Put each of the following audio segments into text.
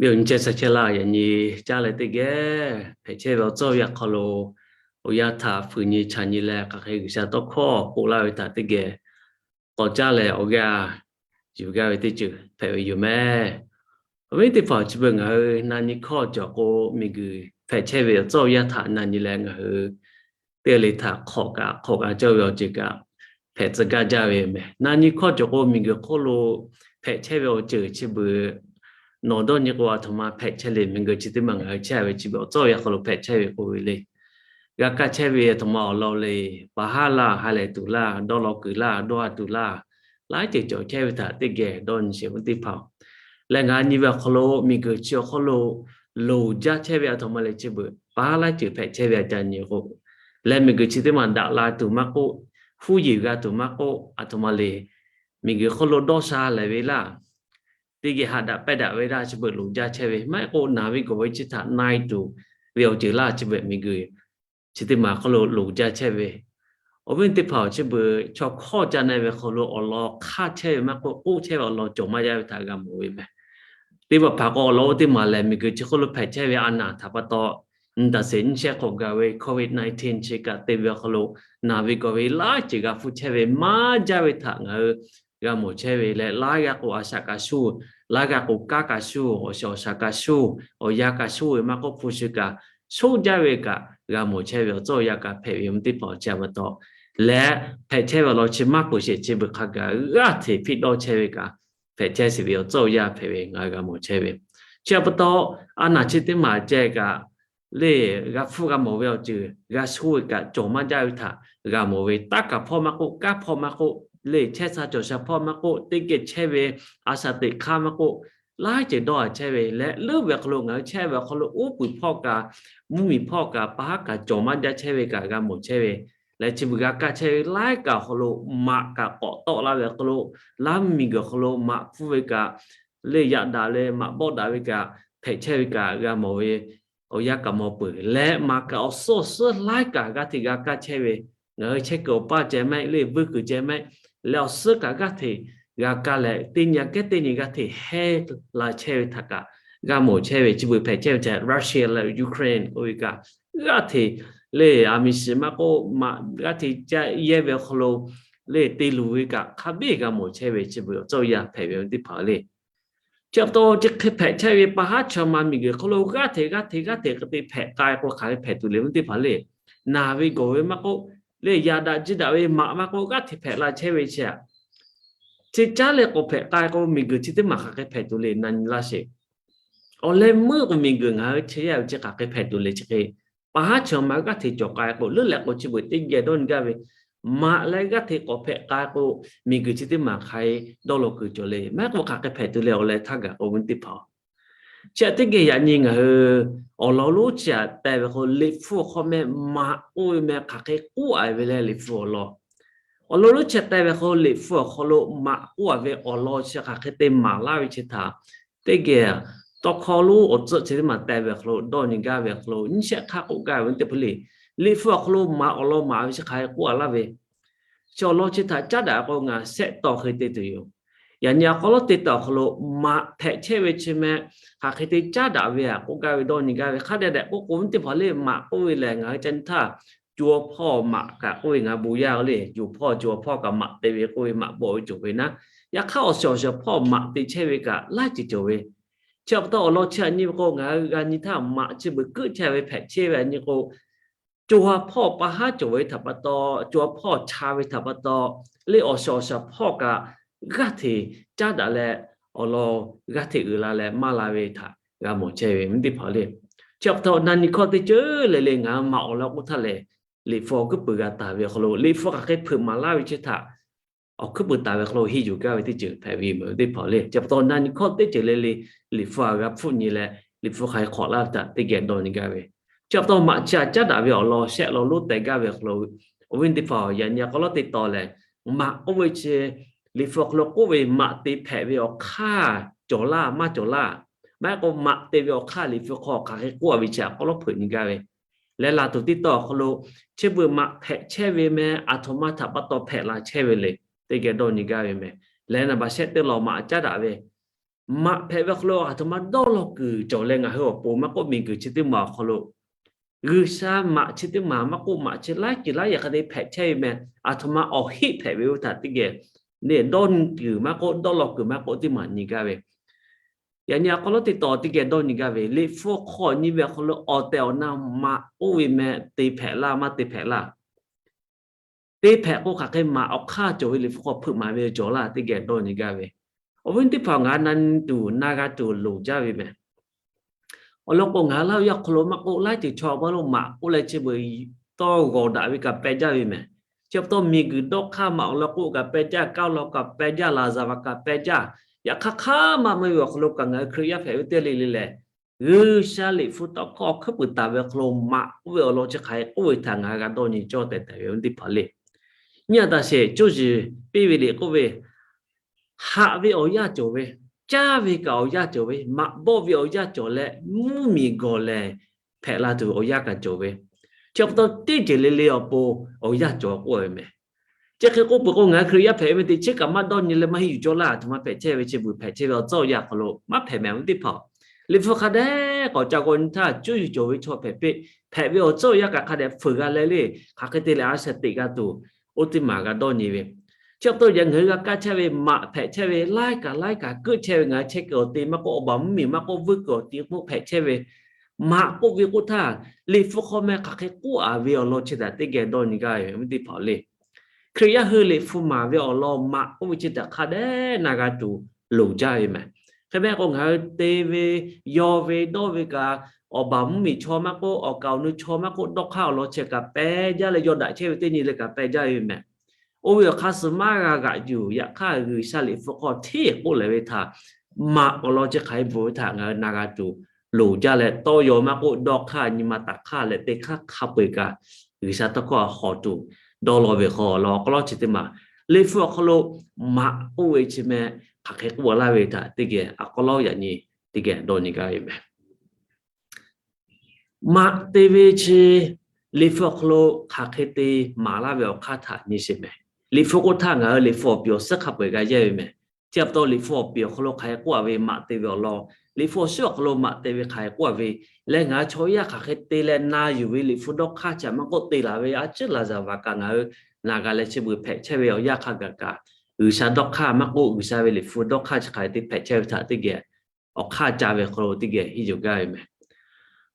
Awˬ viˉ awˬ nyi chehˇ sha chehˇ laˇ, yaꞈ nyi caˉ leh teˇ geh hpehꞈ chehˇ ve awˬ tcuhˉ awˬ yanˇ hk'aw lo, awˬ yanˇ htaꞈ fuiˍ nyi chaꞈ nyi leh hk'aˬ hk'e G'uiˬsha tawˇ hkawˇ k'oˆ laˇ ve htaꞈ teˇ geh k'awꞈ caˉ leh awˬ g'aˇ yuˬ gaˇ ve teˇ ceuˬ hpehꞈ ve yoˬ meh. Awˬ viˉ teˇ hpaˍ, chi beuꞈ ngaˬ hui na nyi hkawˇ cawˬ k'o, miˬguiˬ hpehꞈ chehˇ ve awˬ tcuhˉ awˬ yanˇ htaꞈ na nyi leh ngaˬ hui teˇ g'aˇ le htaꞈ hk'awꞈ kaꞈ hk'awꞈ g'a cawˇ ve awˬ ceuˬ kaꞈ hpehꞈ tcuh gaˇ jaˇ ve yoˬ meh. Na nyi hkawˇ cawˬ k'o, miˬguiˬ hk'oˆ lo hpehꞈ chehˇ ve awˬ ceuˬ chi beuꞈ nawˬ dawˇ nyi k'o, aˬ htoꞈ ma hpehꞈ chehˇ le. Miˬguiˬ chi teˇ maˬ ngaˬ hui chehˇ ve chi beuꞈ awˬ tcuhˉ awˬ yanˇ hk'aw lo hpehꞈ chehˇ ve k'oˆ ve le. G'a kaˇ chehˇ ve aˬ htoꞈ ma awˬ lawn le. Pa haˉ laˇ, ha lehˬ tuˬ laˇ, dawˇ law kuiˬ laˇ, dawˇ ha tuˬ laˇ, laiˉ ceuˬ cawˬ chehˇ ve htaꞈ teˇ geh dawˇ nyi sheˍ ve teˇ hpaˍ-oˬ. Leh ngaˬ nyi ve awˬ hk'aw lo, miˬguiˬ chi awˬ hk'aw lo loˍ jaˇ chehˇ ve aˬ htoꞈ ma le chi beuꞈ pa haˉ laiˉ ceuˬ hpehꞈ chehˇ ve aꞈ ca nyi k'o, leh miˬguiˬ chi teˇ maˬ daꞈ la tuˬ maˇ k'oˆ, huˉ yeˬ g'a tuˬ maˇ k'oˆ, aˬ htoꞈ ma le. Miˬguiˬ hk'oˆ lo dawˇ sha lehˬ ve laˇ, teˇ geh haꞈ daꞈ pehˇ daꞈ ve laˇ, chi beuꞈ loˍ jaˇ chehˇ ve. Maˇ heˆ k'o, naˬ ve gawˬ ve chi htaꞈ na e tuˬ ve awˬ ceuˬ laˇ, chi beuꞈ miˬguiˬ chi teˇ maˬ hk'aw lo loˍ jaˇ chehˇ ve. Awˬ viˉ teˇ hpaˍ-oˬ, chi beuꞈ chaw hkawˇ ca na ve hk'aw lo awˬ lawn hk'aˇ chehˇ ve maˇ k'oˆ, k'oˆ chehˇ ve awˬ lawn cawˬ maˇ jaˇ ve htaꞈ g'a mawˬ ve meh. Teˇ hpaˍ hpaˍ k'o, awˬ lawn oˇ teˇ maˬ lehˬ, miˬguiˬ chi hk'oˆ lo hpehꞈ chehˇ ve a naˬ htaꞈ pa taw, nyi taˍ sheˍ nyiˇ shehˆ hk'awꞈ gaˬ ve Covid nineteen chi kaꞈ te ve awˬ hk'aw lo, naˬ ve gawˬ ve laiˉ ceuˬ g'a hpfuhˇ chehˇ ve maˇ jaˇ ve htaꞈ ngaˬ hui g'a mawˬ chehˇ ve leh, laiˉ g'aˇ k'o a shaꞈ kaꞈ shuˇ, laiˉ g'aˇ k'o kanˉ kaꞈ shuˇ, awˬ shaꞈ awˬ shaꞈ kaꞈ shuˇ, awˬ yanˇ kaꞈ shuˇ ve maˇ k'oˆ, hpu shi kaꞈ shuˇ jaˇ ve kaꞈ g'a mawˬ chehˇ ve awˬ tcuhˉ awˬ yanˇ kaꞈ hpehꞈ ve yoˬ teˇ hpaˍ-oˬ. Chi pa taw leh, hpehꞈ chehˇ ve awˬ lawn chi maˇ peuˬ sheˍ, chi beuꞈ hk'a gaˬ g'aˇ hteꞈ hpiˇ dawˇ chehˇ ve kaꞈ hpehꞈ chehˇ sheˍ ve awˬ tcuhˉ awˬ yanˇ hpehꞈ ve ngaˬ hui g'a mawˬ chehˇ ve. Chi pa taw, a naˬ chi teˇ maˬ ceh kaꞈ le, g'a hpfuhˇ g'a mawˬ ve awˬ ceuˬ g'a shuˇ ve kaꞈ cawˬ maˇ jaˇ ve htaꞈ g'a mawˬ ve. Taˇ kaˍ hpawˇ maˇ k'oˆ, kanˉ hpawˇ maˇ k'oˆ, le chehˇ sha cawˬ sha hpawˇ maˇ k'oˆ, teˇ geh chehˇ ve a shaꞈ teꞈ hk'aˇ maˇ k'oˆ, laiˉ ceuˬ dawˇ a chehˇ ve leh, leuˉ ve awˬ hk'aw lo ngaˬ hui chehˇ ve awˬ hk'aw lo uˉ peunˍ hpawˇ kaꞈ, mvuhˇmiˬ hpawˇ kaꞈ, pa haˉ kaꞈ cawˬ maˇ jaˇ chehˇ ve kaꞈ g'a mawˬ chehˇ ve. Leh chi beuꞈ g'a kaˇ chehˇ ve laiˉ kaꞈ awˬ hk'aw lo maꞈ kaꞈ k'awꞈ tawˆ la ve awˬ hk'aw lo, laˇ mvuhˇmiˬ guiˬ awˬ hk'aw lo maꞈ hpfuhˇ ve kaꞈ, le yaꞈ daꞈ leh maꞈ bawˆ daꞈ ve kaꞈ hpehꞈ chehˇ ve kaꞈ g'a mawˬ ve awˬ yanˇ kaꞈ mawˬ peuˬ. Leh maꞈ kaꞈ awˬ suhˉ awˬ suhˉ laiˉ kaꞈ g'aˇ hteꞈ g'a kaˇ chehˇ ve. Ngaˬ hui chehˇ kuiˬ awˬ paˇ ceh mehˆ, le vuiˇ kuiˬ ceh mehˆ, leh awˬ suhˉ kaꞈ g'aˇ hteꞈ g'a kaˇ leh, teˇ nyi aꞈ kehˉ teˇ nyi g'aˇ hteꞈ hehnˇ la chehˇ ve htaꞈ kaꞈ g'a mawˬ chehˇ ve. Chi beuꞈ hpehꞈ chehˇ ve ceh Russia leh Ukraine k'oˆ ve kaꞈ, g'aˇ hteꞈ le aˬ miˍ shiˍ maˇ k'oˆ, maꞈ g'aˇ hteꞈ ca yehˇ ve awˬ hk'aw lo le te luˬ ve kaꞈ hk'a biˇ g'a mawˬ chehˇ ve. Chi beuꞈ awˬ tcuhˉ awˬ yanˇ hpehꞈ ve teˇ hpaˍ le. Chi pa taw, chi hk'e hpehꞈ chehˇ ve pa haˉ chaw ma miˬguiˬ hk'aw lo g'aˇ hteꞈ g'aˇ hteꞈ g'aˇ hteꞈ hk'e te hpehꞈ k'ai k'o, hk'aˬ hk'e hpehꞈ tuˬ le ve teˇ hpaˍ le. Naˬ ve gawˬ ve maˇ k'oˆ, le yaꞈ daꞈ jiˇ daꞈ ve maꞈ maˇ k'oˆ, g'aˇ hteꞈ hpehꞈ la chehˇ ve chi aꞈ, chi caˉ leh k'awꞈ hpehꞈ k'ai k'o, miˬguiˬ chi teˇ maˬ hk'aˬ hk'e hpehꞈ tuˬ le na nyi laˇ sheˍ. Awˬ leh meuˇ k'o, miˬguiˬ ngaˬ hui chehˇ yaˇ ve chi hk'aˬ hk'e hpehꞈ tuˬ le chi hk'e, pa haˉ chaw ma g'aˇ hteꞈ cawˬ k'ai k'o, leuˉ leh k'o chi beuꞈ teˇ geh dawˇ nyi gaˇ ve, maꞈ leh g'aˇ hteꞈ k'awꞈ hpehꞈ k'ai k'o, miˬguiˬ chi teˇ maˬ hk'aˬ hk'e dawˇ law kuiˬ cawˬ le. Maˇ heˆ k'o hk'aˬ hk'e hpehꞈ tuˬ le awˬ leh htaˇ gaˬ k'o ve teˇ hpaˍ-oˬ. Chi aꞈ teˇ geh yaꞈ nyi ngaˬ hui awˬ lawn lonˉ chi aꞈ teh ve hk'aw, Liꞈ hpu awˬ hk'aw meh maꞈ k'oˆ ve meh hk'aˬ hk'e k'oˆ a ve leh Liꞈ hpu awˬ lawn, awˬ lawn lonˉ chi aꞈ teh ve hk'aw, Liꞈ hpu awˬ hk'aw lo maꞈ k'oˆ a ve awˬ lawn chi hk'aˬ hk'e te maˍ laˇ ve chi htaꞈ teˇ geh tawˇ hkawˇ lonˉ awˬ tcuhˆ chi teˇ maˬ teh ve awˬ hk'aw lo dawˇ nyi gaˇ ve awˬ hk'aw lo nyiˇ shehˆ hk'aˇ k'oˆ gaˇ ve teˇ hpaˍ le. Liꞈ hpu awˬ hk'aw lo maꞈ awˬ lawn maꞈ ve chi hk'aˬ hk'e k'oˆ a laˇ ve, chi awˬ lawn chi htaꞈ caˉ daꞈ k'o, ngaˬ shehˆ taw hk'e te tuˬ yoˬ. Yaꞈ nyi a k'aw lawˉ te taˍ awˬ hk'aw lo maꞈ hpehꞈ chehˇ ve chi meh hk'aˬ hk'e te caˉ daꞈ ve aꞈ k'oˆ gaˇ ve dawˇ nyi gaˇ ve hk'a dehꞈ dehꞈ k'oˆ k'o ve teˇ hpaˍ le. Maꞈ k'oˆ ve lehˬ, ngaˬ hui ca nyi htaˇ, co hpawˇ maꞈ kaꞈ k'oˆ ve ngaˬ hui bon yaˇ le. Co hpawˇ co hpawˇ kaꞈ maꞈ te ve k'oˆ ve maꞈ bawˆ ve cawˬ ve naˉ, yaꞈ hk'aˇ awˬ shiˍ awˬ shiˍ hpawˇ maꞈ te chehˇ ve kaꞈ laiˉ ceuˬ cawˬ ve. Chi pa taw awˬ lawn chi aꞈ nyi ve k'o, ngaˬ hui g'a nyi htaˇ maꞈ chi beuꞈ keuˆ chehˇ ve hpehꞈ chehˇ ve aꞈ nyi k'o, co ha hpawˇ pa haˉ cawˬ ve htaꞈ pa taw, co ha hpawˇ cha ve htaꞈ pa taw, le awˬ shiˍ awˬ shiˍ hpawˇ kaꞈ g'aˇ hteꞈ caˉ daꞈ leh, awˬ lawn g'aˇ hteꞈ uiˍ la leh maˇ la ve htaꞈ g'a mawˬ chehˇ ve mvuhˇ teˇ hpaˍ le. Chi pa taw na nyi hkawˇ teˇ ceuˬ le le ngaˬ hui maꞈ awˬ lawn k'oˆ htaˇ lehˬ, Liꞈ hpu awˬ hkuiˉ puiˍ g'a taˍ ve awˬ hk'aw lo, Liꞈ hpu hk'aˬ hk'e hpeuꞈ maˍ laˇ ve chi htaꞈ awˬ hkuiˉ puiˍ taˍ ve hk'aw lo henˇ yuˬ gaˇ ve teˇ ceuˬ hpehꞈ ve mvuhˇ teˇ hpaˍ le. Chi pa taw na nyi hkawˇ teˇ ceuˬ le le Liꞈ hpu aꞈ g'a hpfuhˆ nyi leh, Liꞈ hpu hk'aˬ hk'e hk'awꞈ laˇ ve htaꞈ teˇ geh dawˇ nyi gaˇ ve. Chi pa taw maꞈ chi aꞈ caˉ daꞈ ve awˬ lawn shehˆ lawn lonˉ teh gaˇ ve awˬ hk'aw lo, awˬ viˉ teˇ hpaˍ, yaꞈ nyi a k'aw lawˉ te taw lehˬ, maꞈ k'oˆ ve chi Liꞈ hpu awˬ hk'aw lo k'oˆ ve maꞈ te hpehꞈ ve awˬ hk'aˇ cawˬ laˇ maˇ cawˬ laˇ, maˇ heˆ k'o maꞈ te ve awˬ hk'aˇ Liꞈ hpu hk'aw hk'aˬ hk'e k'oˆ a ve chi aꞈ k'aw lawˉ hpeuꞈ nyi gaˇ ve. Leh laˬ tuˬ teˇ taw awˬ hk'aw lo, chi beuꞈ maꞈ hpehꞈ chehˇ ve meh, aˬ htoꞈ ma htaꞈ pa taw hpehꞈ la chehˇ ve le, teˇ geh dawˇ nyi gaˇ ve meh. Leh naˍ baˬ shehˆ teˇ lawn maꞈ caˉ daꞈ ve Maꞈ hpehꞈ ve awˬ hk'aw lo aˬ htoꞈ ma dawˇ law kuiˬ cawˬ leh ngaˬ hui awˬ pon maˇ k'oˆ, miˬguiˬ chi teˇ maˬ awˬ hk'aw lo G'uiˬsha maꞈ chi teˇ maˬ maˇ k'oˆ, maꞈ chi laiˉ ceuˬ laiˉ yaꞈ hk'a te hpehꞈ chehˇ ve meh. Aˬ htoꞈ ma awˬ heˆ hpehꞈ ve oˇ htaꞈ teˇ geh dawˇ kuiˬ maˇ k'oˆ, dawˇ law kuiˬ maˇ k'oˆ teˇ maˬ nyi gaˇ ve. Yaꞈ nyi awˬ hk'aw lo teˇ taw teˇ geh dawˇ nyi gaˇ ve, Liꞈ hpu hk'aw nyi ve awˬ hk'aw lo awˬ tehˬ awˬ na maꞈ oˇ ve meh te hpehꞈ laˇ maˇ te hpehꞈ laˇ. Te hpehꞈ k'o hk'aˬ hk'e maꞈ awˬ hk'aˇ cawˬ ve Liꞈ hpu hk'aw hpeuꞈ maˍ ve cawˬ laˇ teˇ geh dawˇ nyi gaˇ ve. Awˬ viˉ teˇ hpaˍ, ngaˬ na nyi tuˬ na g'a tuˬ loˍ jaˇ ve meh. Awˬ lawn k'o, ngaˬ hui Laˇ huˍ yaˇ hk'aw lo maˇ k'oˆ, laiˉ ceuˬ chaw maˇ lo maꞈ k'oˆ leh chi beuꞈ tawˇ g'awˬ daꞈ ve kaꞈ peh jaˇ ve meh. Chi pa taw miˬguiˬ dawˇ hk'aˇ maꞈ awˬ lawn k'oˆ kaꞈ peh jaˇ, kaˇ law kaꞈ peh jaˇ, laˍzaˍ vaꞈ kaꞈ peh jaˇ. Yaꞈ hk'aˇ hk'aˇ maˇ meuˇ ve awˬ hk'aw lo kaꞈ ngaˬ hui Hkriꞈ yaˇ hpehꞈ ve teˇ le le lehˬ, G'uiˬsha Liꞈ hpu tawˇ hkawˇ hkuiˉ puiˍ taˍ ve awˬ hk'aw lo maꞈ k'oˆ ve awˬ lawn chi hk'aˬ hk'e k'oˆ ve htaꞈ ngaˬ hui g'a dawˇ nyi cawˇ tehꞈ tehꞈ ve teˇ hpaˍ le. Nyi a taꞈ sheˍ, coˇ yiˍ piˇ ve liꞈ k'oˆ ve, haꞈ ve awˬ yanˇ cawˬ ve, caˇ ve kaꞈ awˬ yanˇ cawˬ ve, maꞈ bawˆ ve awˬ yanˇ cawˬ leh, mvuhˇmiˬ gawˬ lehˬ hpehꞈ la tuˬ awˬ yanˇ kaꞈ cawˬ ve, chi pa taw teˇ ceuˬ le le awˬ pon awˬ yanˇ cawˬ k'oˆ ve meh. Chi hk'e k'oˆ peuˬ k'o, ngaˬ hui Hkriꞈ yaˇ hpehꞈ ve teˇ ceuˬ kaꞈ maˇ dawˇ nyi leh maˇ heˆ yuˬ cawˇ laˇ. Aˬ htoꞈ ma hpehꞈ chehˇ ve, chi beuꞈ hpehꞈ chehˇ ve awˬ tcuhˉ awˬ yanˇ hk'aw lo maˇ hpehꞈ meh ve teˇ hpaˍ. Liꞈ hpu hk'a dehꞈ k'awꞈ ca g'aw nyi htaˇ, coˇ yiˍ cawˬ ve chaw hpehꞈ piˇ, hpehꞈ ve awˬ tcuhˉ awˬ yanˇ kaꞈ hk'a dehꞈ fuiˍ g'a leh le, hk'aˬ hk'e te leh a shaꞈ teꞈ g'a tuˬ, oˇ teˇ maˬ g'a dawˇ nyi ve. Chi pa taw yaꞈ ngaˬ hui g'a kaˇ chehˇ ve maꞈ hpehꞈ chehˇ ve, laiˉ kaꞈ laiˉ kaꞈ keuˆ chehˇ ve, ngaˬ hui chehˇ kuiˬ awˬ te maˇ k'oˆ, awˬ baˬ mvuhˇmiˬ maˇ k'oˆ, vuiˇ kuiˬ awˬ te k'oˆ hpehꞈ chehˇ ve, maꞈ k'oˆ ve k'oˆ htaˇ, Liꞈ hpu hk'aw meh hk'aˬ hk'e k'oˆ a ve awˬ lawn chi htaꞈ teˇ geh dawˇ nyi gaˇ ve teˇ hpaˍ le. Hkriꞈ yaˇ hui Liꞈ hpu maˍ ve awˬ lawn maꞈ k'oˆ ve chi htaꞈ hk'a dehꞈ na g'a tuˬ loˍ jaˇ ve meh. Hk'e meh k'o, ngaˬ hui te ve, yaw ve, dawˇ ve kaꞈ, awˬ baˬ mvuhˇmiˬ chaw maˇ k'oˆ, awˬ kaˍ awˬ nu chaw maˇ k'oˆ, dawˇ hk'aˇ awˬ lawn chi kaꞈ peh jaˇ leh, yaw daꞈ chehˇ ve teˇ nyi le kaꞈ peh jaˇ ve meh. Oˇ ve awˬ hk'aˇ suh maˇ g'a g'aꞈ yuˬ. Yaꞈ hk'aˇ, G'uiˬsha Liꞈ hpu hk'aw hteˇ k'oˆ leh ve htaꞈ maꞈ awˬ lawn chi hk'aˬ hk'e bvuhꞈ ve htaꞈ ngaˬ hui na g'a tuˬ loˍ jaˇ leh, tawˇ yaw maˇ k'oˆ, dawˇ hk'aˇ nyi ma taˍ hk'aˇ leh teˇ hk'aˇ hk'a peu-eˬ kaꞈ, G'uiˬsha tawˇ hkawˇ hawꞈ tuˬ dawˇ law ve hk'aw lo awˬ hk'aw lo chi teˇ maˬ, Liꞈ hpu awˬ hk'aw lo maꞈ k'oˆ ve chi meh hk'aˬ hk'e k'oˆ laˇ ve htaꞈ teˇ geh awˬ hk'aw lo yaꞈ nyi teˇ geh dawˇ nyi gaˇ ve meh. Maꞈ te ve chi Liꞈ hpu awˬ hk'aw lo hk'aˬ hk'e te maˍ laˇ ve awˬ hk'aˇ htaꞈ nyi sheˍ meh. Liꞈ hpu k'oˆ htaˇ ngaˬ hui Liꞈ hpu awˬ piˍ awˬ suhˉ hk'a peu-eˬ g'a yehˇ ve meh. Chi pa taw Liꞈ hpu awˬ piˍ awˬ hk'aw lo hk'aˬ hk'e k'oˆ a ve maꞈ te ve awˬ lawn, Liꞈ hpu awˬ suhˉ awˬ hk'aw lo maꞈ te ve hk'aˬ hk'e k'oˆ a ve, leh ngaˬ hui chaw yaˇ hk'aˬ hk'e te leh na yuˬ ve Liꞈ hpu dawˇ hk'aˇ chi htaꞈ maˇ k'oˆ, te laˬ ve a ciˉ laˍzaˍ vaꞈ kaꞈ ngaˬ hui na g'a leh chi beuꞈ hpehꞈ chehˇ ve awˬ yanˇ hk'a gaˬ kaꞈ, G'uiˬsha dawˇ hk'aˇ maˇ k'oˆ, G'uiˬsha ve Liꞈ hpu dawˇ hk'aˇ chi hk'aˬ hk'e te hpehꞈ chehˇ ve htaꞈ teˇ geh awˬ hk'aˇ ca ve hk'aw lo teˇ geh henˇ yuˬ gaˇ ve meh.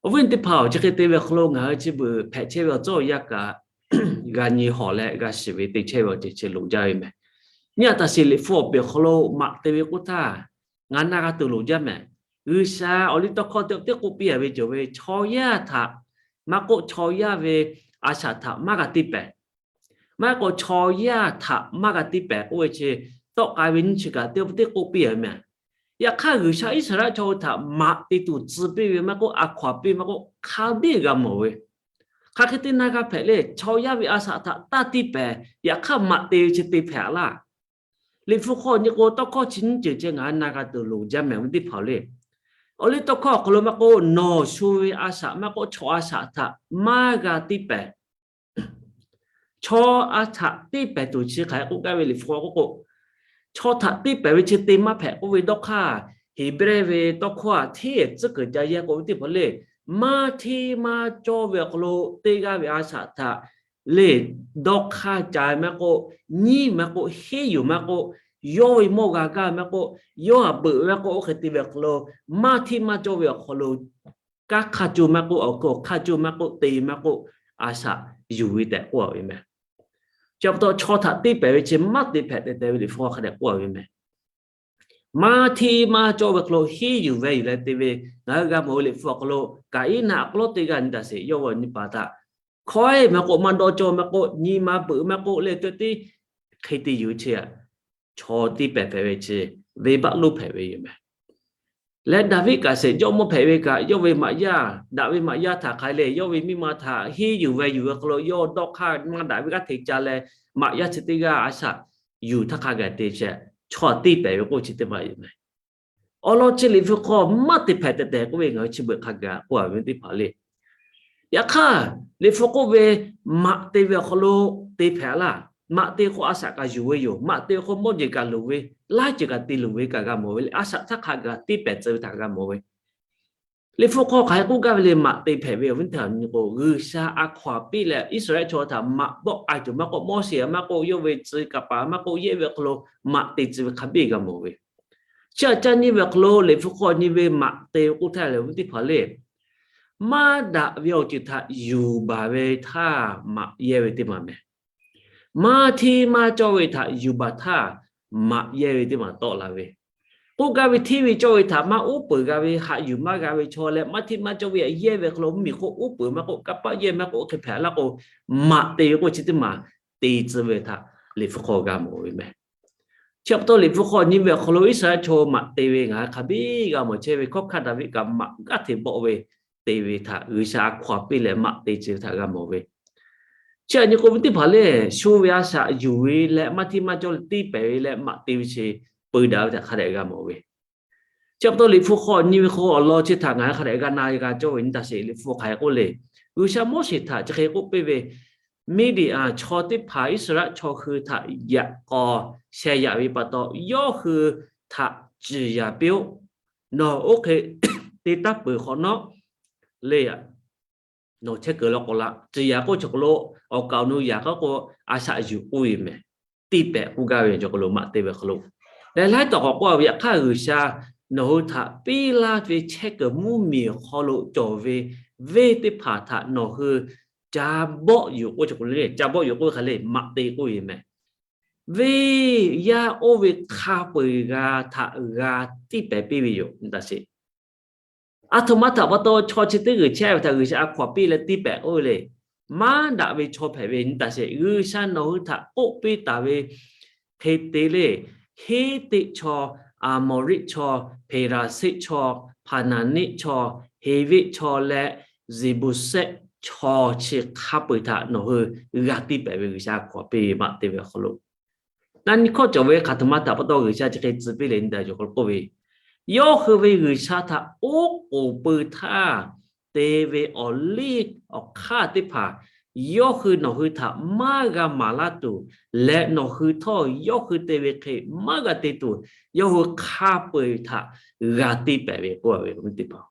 Awˬ viˉ teˇ hpaˍ-oˬ, chi hk'e te ve awˬ hk'aw lo ngaˬ hui chi beuꞈ hpehꞈ chehˇ ve awˬ tcuhˉ awˬ yanˇ kaꞈ g'a nyi hawˬ leh g'a shiˍ ve te chehˇ ve awˬ ceuˬ chi loˍ jaˇ ve meh. Nyi a taꞈ sheˍ, Liꞈ hpu awˬ piˍ awˬ hk'aw lo maꞈ te ve k'oˆ htaˇ, ngaˬ na g'a tuˬ loˍ jaˇ meh. G'uiˬsha awˬliˇtawˇhkawˇ teˇ teˇ k'oˆ piˇ a ve cawˬ ve, chaw yaˇ htaꞈ maˇ k'oˆ, chaw yaˇ ve a shaꞈ htaꞈ maˇ g'a tiˇ pehˍ. Maˇ heˆ k'o, chaw yaˇ htaꞈ maˇ g'a tiˇ pehˍ k'oˆ ve chi, tawˆ k'ai ve nyiˇ chi kaꞈ teˇ teˇ k'oˆ piˇ a ve meh. Yaꞈ hk'aˇ, G'uiˬsha Iˉsaˍreˍlaˆ chaw hui htaꞈ maꞈ te tuˬ tcuh piˇ ve maˇ k'oˆ, a hkaw-anˬ piˇ maˇ k'oˆ, hk'a biˇ g'a mawˬ ve. Hk'aˬ hk'e te na g'a hpehꞈ le. Chaw yaˇ ve a shaꞈ htaꞈ taˇ tiˇ pehˍ, yaꞈ hk'aˇ maꞈ te ve chi te hpehꞈ laˇ. Liꞈ hpu hk'aw nyi k'o, tawˇ hkawˇ chi nyiˇ ceuˬ ceh ngaˬ hui na g'a tuˬ loˍ jaˇ meh ve teˇ hpaˍ le. Awˬliˇtawˇhkawˇ awˬ hk'aw lo maˇ k'oˆ, nawˬ shu ve a shaꞈ maˇ k'oˆ, chaw a shaꞈ htaꞈ maˇ g'a tiˇ pehˍ. Chaw a shaꞈ tiˇ pehˍ tuˬ chi hk'aˬ hk'e k'oˆ gaˇ ve Liꞈ hpu k'oˆ k'o, chaw htaꞈ tiˇ pehˍ ve chi te maˇ hpehꞈ k'oˆ ve dawˇ hk'aˇ, Heˍbrehˇ ve tawˇ hkawˇ a hteˇ tcuhˉ kuiˬ ca yehˇ k'oˆ ve teˇ hpaˍ le, maˇ hteˇ maˇ cawˇ ve awˬ hk'aw lo teˇ g'aˇ ve a shaꞈ htaꞈ le dawˇ hk'aˇ ca ve maˇ k'oˆ, nyiˉ maˇ k'oˆ, henˇ yuˬ maˇ k'oˆ, yawˇ ve mawˇ g'a gaˇ ve maˇ k'oˆ, yawˇ htaꞈ beuꞈ ve maˇ k'oˆ, oˇ hk'e te ve awˬ hk'aw lo maˇ hteˇ maˇ cawˇ ve awˬ hk'aw lo kanˉ hk'a coˇ maˇ k'oˆ, awˬ hk'aw hk'a coˇ maˇ k'oˆ, te maˇ k'oˆ, a shaꞈ yuˬ ve tehꞈ k'oˆ a ve meh. Chi pa taw chaw htaꞈ tiˇ pehˍ ve chi maˇ te hpehꞈ tehꞈ tehꞈ ve Liꞈ hpu hk'a dehꞈ k'oˆ a ve meh. Maˇ hteˇ maˇ cawˇ ve hk'aw lo henˇ yuˬ ve yuˬ leh te ve, ngaˬ hui g'a mawˬ ve Liꞈ hpu awˬ hk'aw lo Kaˍiˉnaˆ awˬ hk'aw lo teˇ g'aˇ nyi taꞈ sheˍ, yawˇ ve awˬ nyi paˍ htaꞈ hkawehˇ maˇ k'oˆ, maˇ dawˇ cawˇ maˇ k'oˆ, nyi ma beuꞈ maˇ k'oˆ leh, teˇ teˇ hk'e te yuˬ chi a, chaw tiˇ pehˍ hpehꞈ ve chi venˇbaˆ lonˉ hpehꞈ ve yoˬ meh. Leh Daˍviˆ kaꞈ sheˍ, jawˇmawˇ hpehꞈ ve kaꞈ, yawˇ ve maꞈ yaˇ, daꞈ ve maꞈ yaˇ htaꞈ hk'aˬ hk'e le, yawˇ ve miˇ ma htaꞈ henˇ yuˬ ve yuˬ ve hk'aw lo yawˇ dawˇ hk'aˇ maˇ daꞈ ve g'aˇ hteꞈ ca leh, maꞈ yaˇ chi teˇ g'aˇ a shaꞈ yuˬ htaˇ hk'a gaˬ te chehˇ, chaw tiˇ pehˍ ve k'oˆ chi teˇ maˬ yoˬ meh. Awˬ lawn chi Liꞈ hpu hk'aw maˇ te hpehꞈ tehꞈ tehꞈ k'oˆ ve ngaˬ hui chi beuꞈ hk'a gaˬ k'oˆ a ve teˇ hpaˍ le. Yaꞈ hk'aˇ, Liꞈ hpu k'oˆ ve maꞈ te ve awˬ hk'aw lo te hpehꞈ laˇ. maꞈ te k'o a shaꞈ kaꞈ yuˬ ve yoˬ. Maꞈ te k'o mawˇ jeˬ kaꞈ loˍ ve, laiˉ ceuˬ kaꞈ te loˍ ve kaꞈ g'a mawˬ ve le. A shaꞈ htaˇ hk'a gaˬ tiˇ pehˍ tcuh ve htaꞈ g'a mawˬ ve. Liꞈ hpu hk'aw hk'aˬ hk'e k'oˆ gaˇ ve le, maꞈ te hpehꞈ ve awˬ viˉ teˇ hpaˍ nyi k'o, G'uiˬsha a hkaw-anˬ piˇ leh Iˉsaˍreˍlaˆ chaw htaꞈ maꞈ bawˆ k'ai tuˬ maˇ k'oˆ, Moˉseˍ maˇ k'oˆ, yawˇ ve tcuh kaˍ paˍ maˇ k'oˆ, yehˇ ve awˬ hk'aw lo maꞈ te tcuh ve hk'a biˇ g'a mawˬ ve. Chi aꞈ caˇ nyi ve awˬ hk'aw lo Liꞈ hpu hk'aw nyi ve maꞈ te ve k'oˆ htaˇ lehˬ, awˬ viˉ teˇ hpaˍ le, maˇ daꞈ ve awˬ ceuˬ htaꞈ yuˬ baˬ ve htaˇ maꞈ yehˇ ve teˇ maˬ mehˬ. Maˇ hteˇ maˇ cawˇ ve htaꞈ yuˬ baˬ htaˇ maꞈ yehˇ ve teˇ maˬ tawˆ la ve. K'oˆ gaˇ ve, hteˇ ve cawˇ ve htaꞈ maˇ uˉ peunˍ g'a ve, haꞈ yuˬ maˇ g'a ve chaw leh maˇ hteˇ maˇ cawˇ ve htaꞈ yehˇ ve hk'aw lo mvuhˇmiˬ hk'oˆ uˉ peunˍ maˇ k'oˆ, kanˇ paˆ yehˇ maˇ k'oˆ, hk'e hpehꞈ laˇ k'o, maꞈ te ve k'oˆ chi teˇ maˬ te tcuh ve htaꞈ Liꞈ hpu hk'aw g'a mawˬ ve mehˬ. Chi pa taw Liꞈ hpu hk'aw nyi ve awˬ hk'aw lo Iˉsaˍreˍlaˆ chaw maꞈ te ve ngaˬ hui hk'a biˇ g'a mawˬ chehˇ ve, hkawˇ hkaˇ Daˍviˆ kaꞈ maꞈ g'aˇ hteꞈ bawˆ ve te ve htaꞈ G'uiˬsha a hkaw-anˬ piˇ leh maꞈ te tcuh ve htaꞈ g'a mawˬ ve. Chi aꞈ nyi k'o, awˬ viˉ teˇ hpaˍ le, shu ve a shaꞈ yuˬ ve leh maˇ hteˇ maˇ cawˇ leh tiˇ pehˍ ve leh maꞈ te ve chi peu daꞈ ve htaꞈ hk'a dehꞈ g'a mawˬ ve. Chi pa taw Liꞈ hpu hk'aw nyi ve hk'aw awˬ lawn chi htaꞈ ngaˬ hui hk'a dehꞈ g'a na g'a cawˇ ve nyi taˇ sheˍ. Liꞈ hpu hk'aˬ hk'e k'oˆ le, G'uiˬsha Moˉseˍ htaꞈ chi hk'e k'oˆ piˇ ve, Miˇdiˍanˍ chaw teˇ hpaˍ Iˉsaˍreˍlaˆ chaw hui htaꞈ yaꞈ k'aw sheh yaꞈ ve pa taw, yawˇ hui htaꞈ ciˍ yaˍ piˇ-oˆ. Nawˬ oˇ hk'e te taˇ peuˬ hk'awꞈ nawˉ le, nawˬ chehˇ kuiˬ la k'o la, ciˍ yaˍ k'oˆ chaw hk'aw lo awˬ kaˍ awˬ nu yaꞈ k'aˉ k'o, a shaꞈ yuˬ k'oˆ ve mehˬ. Tiˇ pehˍ k'oˆ gaˇ ve chaw hk'aw lo maꞈ te ve hk'aw lo, lehˬ laiˉ tawˍ k'awꞈ k'oˆ ve, yaꞈ hk'aˇ G'uiˬsha nawˬ hui htaꞈ piˇ laˇ ve chehˇ kuiˬ mvuhˇmiˬ awˬ hk'aw lo cawˬ ve venˇ teˇ hpaˍ htaꞈ nawˬ hui ca bawˆ yuˬ k'oˆ chaw hk'aw lo le, ca bawˆ yuˬ k'oˆ ve hk'a le, maꞈ te k'oˆ ve mehˬ. Venˇ yaˇ oˇ ve hk'a peu-eˬ g'a htaꞈ g'a tiˇ pehˍ piˇ ve yoˬ nyi taˇ sheˍ. A htoꞈ ma htaꞈ pa taw chaw chi teˇ g'uiˬ chehˇ ve htaꞈ G'uiˬsha a hkaw-anˬ piˇ leh tiˇ pehˍ k'oˆ ve le. Maˇ daꞈ ve chaw hpehꞈ ve nyi taˇ sheˍ. G'uiˬsha nawˬ hui htaꞈ k'oˆ piˇ taˍ ve hk'e te le, Heˉteˆ chaw, Aˍmoˍriˆ chaw, Hpeˍraˍseˆ chaw, Hpaˍnaˍniˆ chaw, Heˍviˆ chaw leh Yeˍbuˍsehˆ chaw chi hk'a peu-eˬ htaꞈ nawˬ hui g'a tiˇ pehˍ ve G'uiˬsha a hkaw-anˬ piˇ ve maꞈ te ve awˬ hk'aw lo, na nyi hkawˇ cawˬ ve hk'aˬ htoꞈ ma htaꞈ pa taw G'uiˬsha chi hk'e tcuh piˇ le nyi taˇ sheˍ k'o k'oˆ ve, yawˇ hui ve G'uiˬsha htaꞈ oˉ k'oˍ pui htaˇ te ve awˬ liˇ awˬ hk'aˇ teˇ hpaˍ yawˇ hui nawˬ hui htaꞈ maˇ g'a maˍ laˇ tuˬ leh nawˬ hui htawˇ yawˇ hui te ve hk'e maˇ g'a te tuˬ, yawˇ hui hk'a peu-eˬ htaꞈ g'a tiˇ pehˍ ve k'oˆ ve teˇ hpaˍ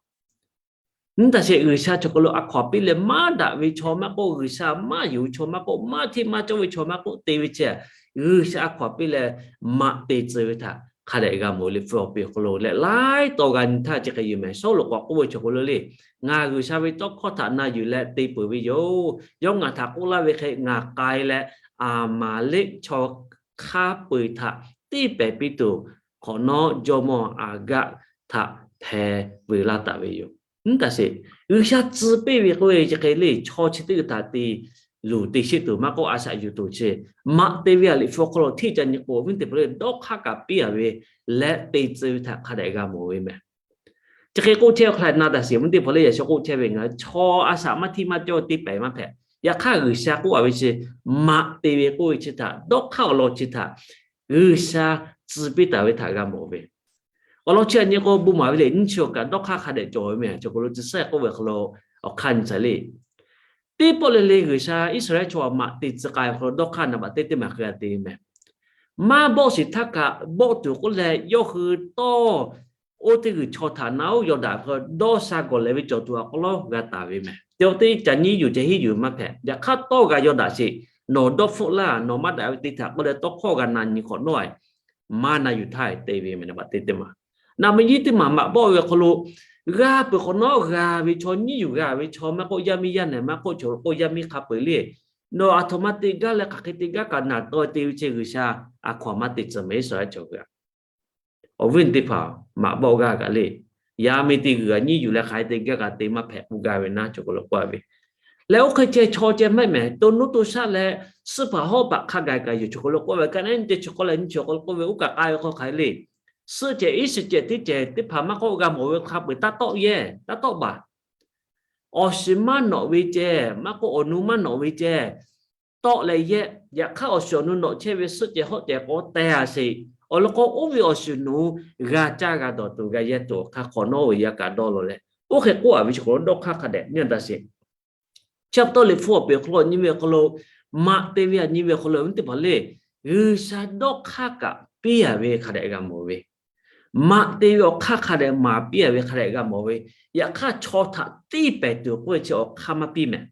nyi taˇ sheˍ. G'uiˬsha chaw hk'aw lo a hkaw-anˬ piˇ leh maˇ daꞈ ve chaw maˇ k'oˆ, G'uiˬsha maˇ yonˍ ve chaw maˇ k'oˆ, maˇ hteˇ maˇ cawˇ ve chaw maˇ k'oˆ te ve chi, G'uiˬsha a hkaw-anˬ piˇ leh maꞈ te tcuh ve htaꞈ hk'a dehꞈ g'a mawˬ. Liꞈ hpu awˬ piˍ awˬ hk'aw lo leh laiˉ taw g'a nyi htaˇ chi hk'e yoˬ mehˬ. Sawˉluꞈ k'awꞈ k'oˆ ve chaw hk'aw lo le, ngaˬ G'uiˬsha ve tawˇ hkawˇ htaꞈ na yuˬ leh te peuˬ ve yoˬ. Yawˇ ngaˬ htaꞈ k'oˆ laˇ ve hk'e ngaˬ k'ai leh Aˍmaˍleˆ chaw hk'a peu-eˬ htaꞈ tiˇ pehˍ piˇ tuˬ hk'awꞈ nawˉ jawˇmawˇ Aˍgaˆ htaꞈ hpeh veuˬ laˇ taˍ ve yoˬ nyi taˇ sheˍ. G'uiˬsha tcuh piˇ ve k'oˆ ve chi hk'e le, chaw chi teˇ g'uiˬ htaꞈ te luˬ te sheˆ tuˬ maˇ k'oˆ, a shaꞈ yuˬ tuˬ chi maꞈ te ve a Liꞈ hpu awˬ hk'aw lo hteˇ ca nyi k'o, awˬ viˉ teˇ hpaˍ le, dawˇ hk'aˇ kaꞈ piˇ-a ve leh te tcuh ve htaꞈ hk'a dehꞈ g'a mawˬ ve mehˬ. Chi hk'e k'oˆ chehˇ hk'a na taˍ sheˍ, awˬ viˉ teˇ hpaˍ le, yaꞈ shawˉ k'oˆ chehˇ ve ngaˬ hui chaw a shaꞈ maˇ hteˇ maˇ cawˇ tiˇ pehˍ maˇ hpehꞈ. Yaꞈ hk'aˇ G'uiˬsha k'oˆ-a ve chi maꞈ te ve k'oˆ ve chi htaꞈ, dawˇ hk'aˇ awˬ lawn chi htaꞈ G'uiˬsha tcuh piˇ taˍ ve htaꞈ g'a mawˬ ve. Awˬ lawn chi aꞈ nyi k'o, bon maˍ ve le, nyiˇ chi awˬ kaꞈ dawˇ hk'aˇ hk'a dehꞈ cawˬ ve mehˬ. Chaw hk'aw lo tcuh saiˉ k'oˆ ve hk'aw lo awˬ hk'aˇ nyi tcuh le. Teˇ pawˆ le le G'uiˬsha Iˉsaˍreˍlaˆ chaw maꞈ te tcuh k'ai ve hk'aw lo dawˇ hk'aˇ naˍ baꞈ teˇ teˇ maˬ hk'e g'a te ve mehˬ. Maˇ bawˆ sheˍ htaˇ kaꞈ bawˆ tuˬ k'oˆ leh, yawˇ hui tawˇ oˇ teˇ g'uiˬ chaw htaꞈ na-oˬ, Yawˇdanˍ hk'aw dawˇ sha gawˬ lehˬ ve cawˬ tuˬ awˬ hk'aw lo g'a taˍ ve mehˬ. Te awˬ teˇ caꞈ nyiˇ yuˬ ceh hiˉ yuˬ maˇ hpehꞈ. Yaꞈ hk'aˇ tawˇ g'a Yawˇdanˍ sheˍ, nawˬ dawˇ hpfuhˆ laˇ, nawˬ maˇ daꞈ ve teˇ htaꞈ k'oˆ leh tawˇ hkawˇ g'a na nyi hk'awꞈ nawˉ, maˇ na yuˬ htaˇ te ve mehˬ. Naˍ baꞈ teˇ teˇ maˬ, naˍ baꞈ nyiˇ teˇ maˬ maꞈ bawˆ ve awˬ hk'aw lo g'a peuˬ hk'awꞈ nawˉ g'a ve chaw, nyiˇ yuˬ g'a ve chaw maˇ k'oˆ, yaˇ miˇ yaˇ nehˬ maˇ k'oˆ, chaw k'oˆ yaˇ miˇ hk'a peu-eˬ le, nawˬ aˬ htoꞈ ma te gaˇ leh hk'aˬ hk'e te gaˇ kaꞈ naˬ taw te ve chi G'uiˬsha a hkaw-anˬ maˇ te tcuh mehˬ. Iˉsaˍreˍlaˆ chaw g'a Awˬ viˉ teˇ hpaˍ, maꞈ bawˆ g'aˇ kaꞈ le, yaˇ miˇ teˇ g'uiˬ g'a nyiˇ yuˬ leh hk'aˬ hk'e te gaˇ kaꞈ te maˇ hpehꞈ k'oˆ gaˇ ve naˉ, chaw hk'aw lo k'oˆ ve. Leh oˇ hk'e ceh chaw ceh mehˆ mehˬ, to nuˇ to shaˆ leh suhˉ hpaˍ hawˉ paˍ hk'a gaˬ kaꞈ yuˬ, chaw hk'aw lo k'oˆ ve ka neˉ nyi ceh chaw k'aw leh nyi chaw hk'aw lo k'oˆ ve, oˇ kaꞈ k'ai ve hk'aw hk'aˬ hk'e le, suhˉ ceh iˉ shiˍ ceh teˇ ceh teˇ hpaˍ maˇ k'oˆ g'a mawˬ ve hk'a peu-eˬ taˇ tawˆ yehˇ, taˇ tawˆ baˬ. Awˬ shiˍ maˇ nawꞈ ve ceh, maˇ k'oˆ awˬ nu maˇ nawꞈ ve ceh, tawˆ leh yehˇ. Yaꞈ hk'aˇ awˬ shiˍ awˬ nu nawꞈ chehˇ ve suhˉ ceh hawˉ ceh k'o teh-a sheˍ. Awˬ lawn k'o, oˇ ve awˬ shiˍ nu g'a caˇ g'a dawˬ tuˬ g'a yehˇ tuˬ awˬ hk'aˇ hk'awꞈ nawˉ ve yaˇ kaꞈ dawˇ law leh, oˇ hk'e k'oˆ-a ve chaw hk'aw lo dawˇ hk'aˇ hk'a dehꞈ nyi taˇ sheˍ. Chi pa taw Liꞈ hpu awˬ pehˍ awˬ hk'aw lo nyi ve awˬ hk'aw lo, Maꞈ te ve aꞈ nyi ve awˬ hk'aw lo awˬ viˉ teˇ hpaˍ le, G'uiˬsha dawˇ hk'aˇ kaꞈ piˇ a ve hk'a dehꞈ g'a mawˬ ve, maꞈ te ve awˬ hk'aˇ hk'a dehꞈ maˍ piˇ a ve hk'a dehꞈ g'a mawˬ ve, yaꞈ hk'aˇ chaw htaꞈ tiˇ pehˍ tuˬ k'oˆ ve chi awˬ hk'aˇ maˇ piˇ mehˍ.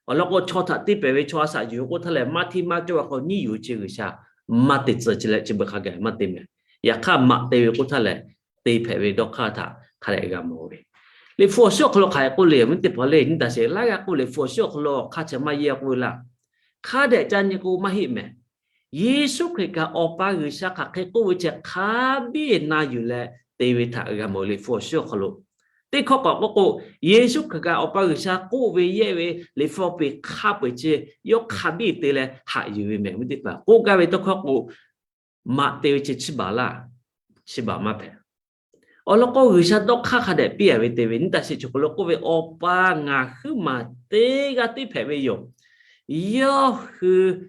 Awˬ lawn k'o, chaw htaꞈ tiˇ pehˍ ve chaw a shaꞈ yuˬ ve k'oˆ htaˇ lehˬ, maˇ hteˇ maˇ cawˇ ve hk'aw nyiˇ yuˬ chi G'uiˬsha maˇ te tcuh, chi leh chi beuꞈ hk'a gaˬ maˇ te mehˍ. Yaꞈ hk'aˇ maꞈ te ve k'oˆ htaˇ lehˬ, te hpehꞈ ve dawˇ hk'aˇ htaꞈ hk'a dehꞈ g'a mawˬ ve. Liꞈ hpu awˬ shinˉ awˬ hk'aw lo hk'aˬ hk'e k'oˆ le, awˬ viˉ teˇ hpaˍ le, nyi taˍ sheˍ. Laˇ g'a k'oˆ, Liꞈ hpu awˬ shinˉ awˬ hk'aw lo hk'a chehˇ maˇ yehˇ k'oˆ ve laˇ. Hk'a dehꞈ ca nyi k'o maˇ heˆ mehˍ. Yeˍsuˆ Hkriꞈ kaꞈ Awˬ pa G'uiˬsha hk'aˬ hk'e k'oˆ ve chi hk'a biˇ na yuˬ leh te ve htaꞈ g'a mawˬ ve Liꞈ hpu awˬ shinˉ awˬ hk'aw lo. Teˇ hkawˇ k'awꞈ k'oˆ k'o, Yeˍsuˆ Hkriꞈ kaꞈ Awˬ pa G'uiˬsha k'oˆ ve yehˇ ve Liꞈ hpu awˬ pehˍ hk'a peu-eˬ chi yawˇ hk'a biˇ te leh haꞈ yuˬ ve mehˍ, awˬ viˉ teˇ hpaˍ. K'oˆ gaˇ ve tawˇ hkawˇ k'o, maꞈ te ve chi chiˇ baˬ laˇ, chiˇ baˬ maˇ hpehꞈ. Awˬ lawn k'o, G'uiˬsha dawˇ hk'aˇ hk'a dehꞈ piˇ a ve te ve, nyi taˍ sheˍ. Chi hk'aw lo k'oˆ ve, Awˬ pa ngaˬ huiˉ maˬ teˇ g'aˇ tiˉ hpehꞈ ve yoˬ. Yawˇ hui